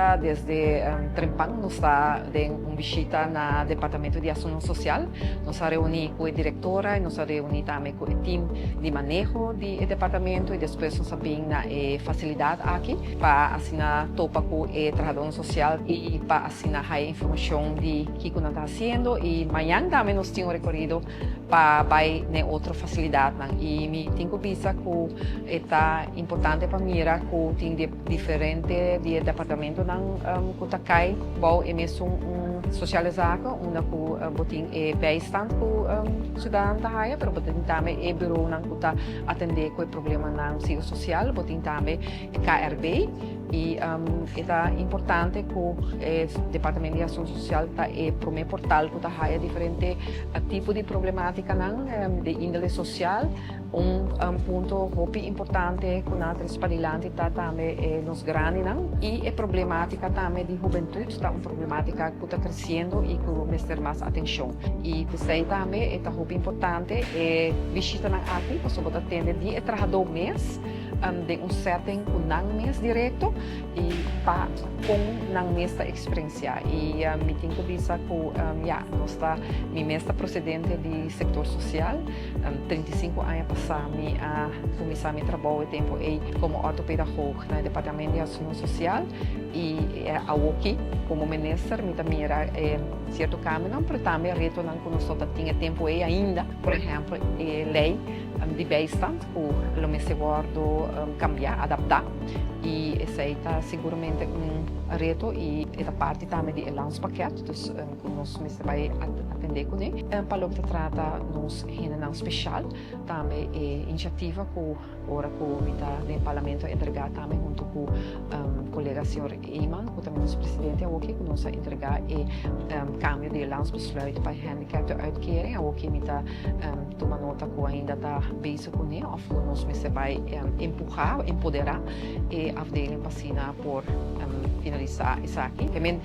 mainta desde trempan nos ta den un bishita na Departamento di Asuntonan Social. Nos a reuni cu e directora y nos a reuni tambe cu e team di maneho di e departamento y despues nos a bin na e facilidad aki pa asina topa cu e trahadornan social y pa asina haya informacion di kico nan ta haciendo. Y mañan tambe nos tin un recorido pa bai n'e otro facilidadnan y mi tin cu bisa cu e ta importante pa mira cu tin di diferente di e departamentonan cu ta cay bou e mesun un sociale zaken unda cu bo tin e bijstand cu ciudadano ta haya, pero bo tin tambe e bureaunan cu ta atende cu e problemanan psicosocial, bo tin tambe e KRB. Y e ta importante cu e Departamento di Asunto Social ta e prome portal cu ta haya diferente tipo di problematicanan di indole social. Un punto hopi importante cu nan a trece padilanti ta tambe e nos grandinan y e problematica tambe di hubentud ta un problematica cu ta creciendo y cu mester mas atencion. Y p'esey tambe e ta hopi importante e bishitanan aki pasobra bo ta tende di e trahador mes. Den un setting ku nan mes direkto i pa kon nan mes ta eksperensiá. I mi tin ku bisa ku ya, nos ta, mi mes ta prosedente di sektor sosial. 35 aña pasá mi a kuminsá mi trabou e tempu ei komo ortopedagog na e departamento di asuntu sosial i awoki komo minister mi ta mira e sierto kambionan pero tambe retonan ku nos no ta tin e tempu ei ainda. Por ehèmpel e lei di bijstand ku lo mester wòrdu kambiá, adaptá, i esei ta siguramente un reto i e ta parti tambe di e landspakket, dus ku nos mester bai atendé kuné. Pa loke ta trata nos hendenan speshal, tambe e inisiativa ku ora ku mi ta den parlamento a entregá tambe huntu ku kolega señor Eman, ku ta nos presidente awoki, ku nos a entregá e kambio di e landsbesluit pa gehandicaptenuitkering. Awoki mi ta Tuma nota ku ainda ta bezig kuné òf ku nos mester bai empuhá, empoderá e afdeling pa asina por finalisá esaki. Te men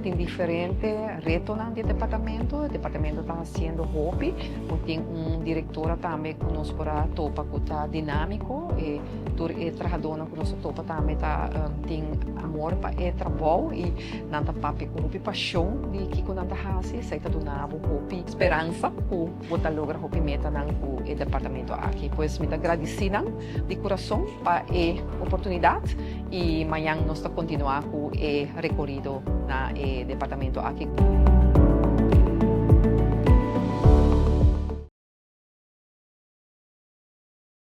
tin diferente retonan di e departamento. E departamento ta hasiendo hopi. Bo tin un direktora tambe ku nos por a topa ku ta dinámiko. E tur e trahadónan ku nos a topa tambe ta tin amor pa e trabou i nan ta papia ku hopi pashon di kiko nan ta hasi. Esei ta duna bo hopi speransa ku Bo ta logra hopi metanan ku e departamento aki. Pues mi ta gradisí nan di kurason pa e oportunidat i mañan nos ta kontinuá ku e rekorido na e departamento aki.